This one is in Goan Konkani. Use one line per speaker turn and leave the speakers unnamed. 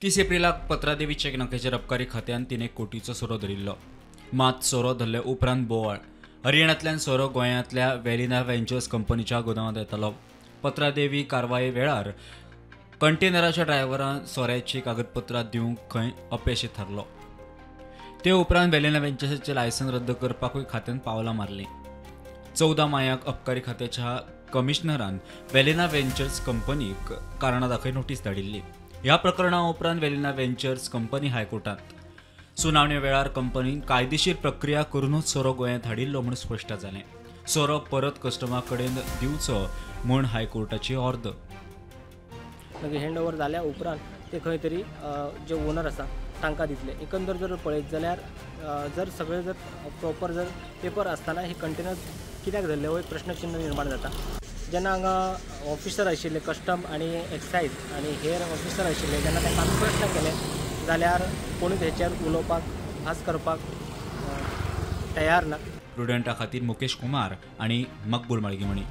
30 एप्रिलाक पत्रादेवी चेक नाक्याचेर अबकारी खात्यान 3 कोटीचो सोरो धरिल्लो. मात सोरो धरले उपरांत बोवाळ. हरियाणांतल्यान सोरो गोंयांतल्या वेलिना व्हेंचर्स कंपनीच्या गोदामांत येतालो. पत्रादेवी कारवाये वेळार कंटेनराच्या ड्रायव्हरान सोऱ्याची कागदपत्रां दिवंक खंय अपेशी थारलो. ते उपरांत वेलिना व्हेंचर्साचें लायसन रद्द करपाकूय खात्यान पावलां मारलीं. 14 मायाक अबकारी खात्याच्या कमिशनरान वेलिना व्हेंचर्स कंपनीक कारणां दाखय नोटीस धाडिल्ली. ह्या प्रकरणा उपरांत वेलिना व्हेंचर्स कंपनी हायकोर्टांत सुनावणे वेळार कंपनीन कायदेशीर प्रक्रिया करूनच सोरो गोंयांत हाडिल्लो म्हूण स्पश्ट जालें. सोरो परत कस्टमा कडेन दिवचो म्हूण हायकोर्टाची ऑर्द.
मागीर हँड ओवर जाल्या उपरांत ते खंय तरी जे ओनर आसा तांकां दितले. एकंदर जर पळयत जाल्यार जर सगळे जर प्रॉपर जर पेपर आसतना हे कंटेनर कित्याक धरले हो एक प्रश्नचिन्ह निर्माण जाता. जेन्ना हांगा ऑफिसर आशिल्ले कस्टम आनी एक्सायज आनी हेर ऑफिसर आशिल्ले जेन्ना तांकां आमी प्रश्न केले जाल्यार कोणूच हेचेर उलोवपाक भास करपाक तयार ना.
प्रुडंटा खातीर मुकेश कुमार आनी मकबूल माळगीमणी.